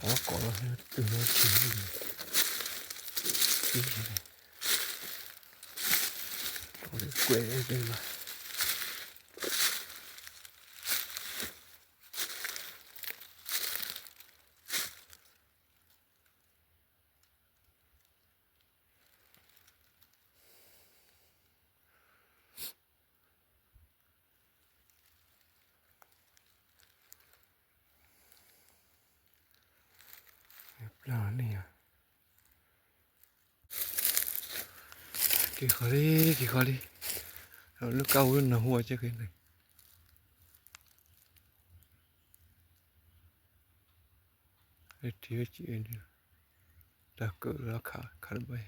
ကိးလီၤ တုၤလီၤထံၣ်န့ၣ် ကွဲးတဲဘၣ် ပျၢ်န့ၣ်ယၤ က့ၤဃီလံ က့ၤဃီလံ လၢကါဝဲနၢ်ဟူအကဲက့ၤန့ၣ် ထံၣ်ဝဲက့ၤ တၢ်ကၢၣ်လၢခး ခးတဘၣ်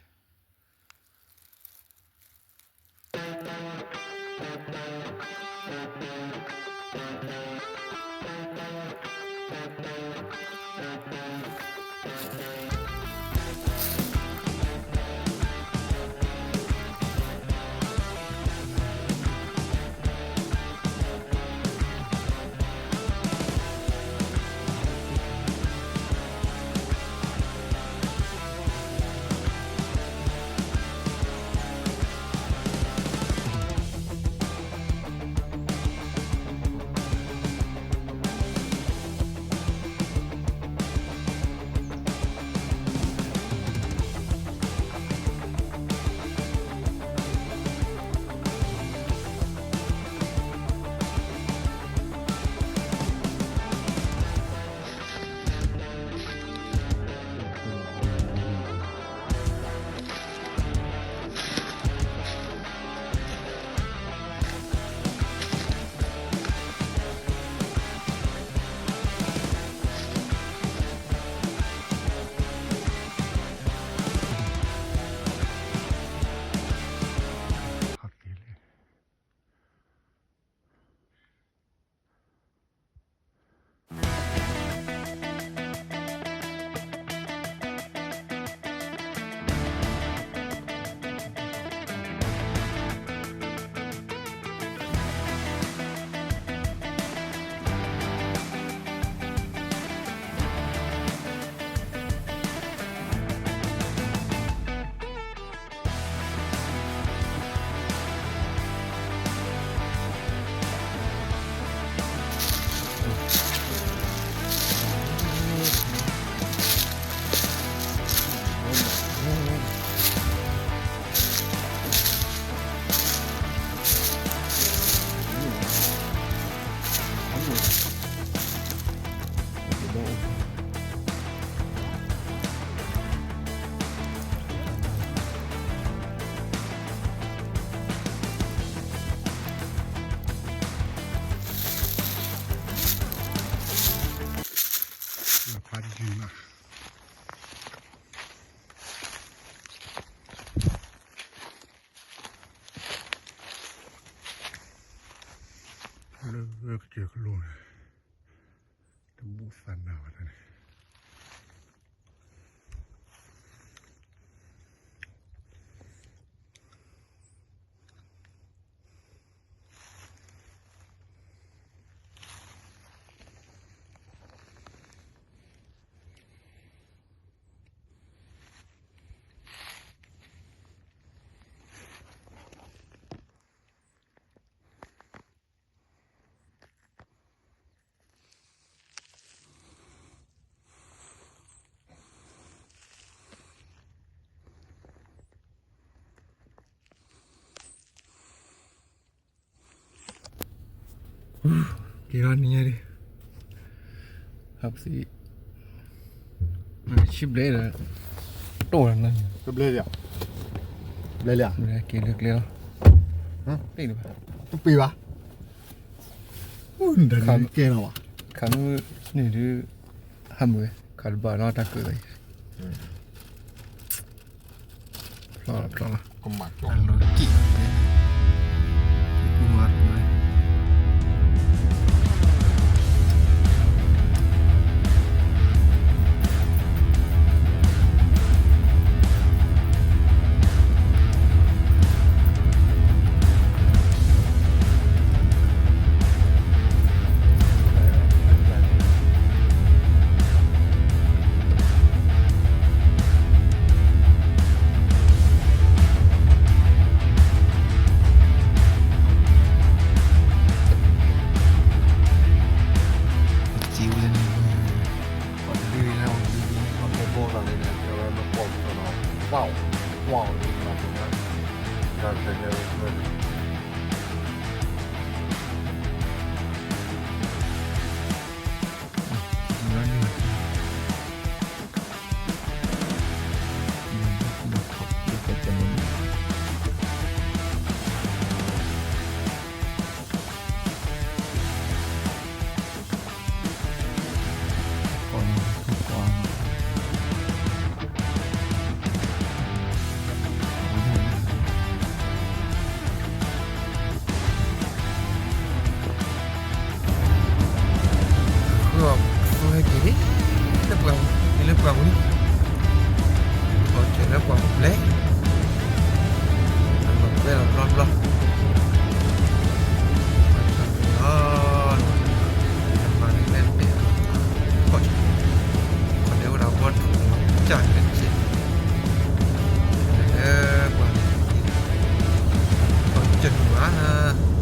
အံၤ လၢကစၢၢ်ကလိန့ၣ် တဘူၣ်သးနၤဘၣ်တၢ်န့ၣ် က့ၤလီၤနံၤညါဒံး ဟးပသံ ဆံဘျဲၣ်ဒီး တိၢ်လီၤနၤ တဘျဲၣ်လံဧါ ဘျဲၣ်လံဧါ က့ၤလၢကျဲလီၤ တ့ၢ်လၢၤဘၣ် တပ့ၤဘၣ် ကဲလီၤဘၣ် ခးမုၢ်န့ၣ်ဒုး ဟးမုၢ်ဝဲ ခးတဘၣ်နီတၢ်ကၢၣ်လီၤ ဖျီလီၤ ဖျီလီၤ အလီၤက့ၣ် က့ၣ်ကူမၤ Wow, wow, ဃုအီၤသူဟဲက့ၤလံ လၢပှၢ်ပူၤ လၢပှၢ်ပူၤလံ အီၣ်စၢၤလၢပှၢ်ပူၤဖျဲး အလီၤကွဲလီၤဘျီဘျီ အီၣ်စၢၤလီၤ တမၤန့ၣ်လဲၣ်တဘ့ၣ် ခီၣ် ခီၣ်ဒဲးဝဲဒၣ်ဘီထူၣ်လီၤ ကၢ်န့ၣ်တက့ၢ် လၢပှၢ်ပူၤ အီၣ်စၢၤမး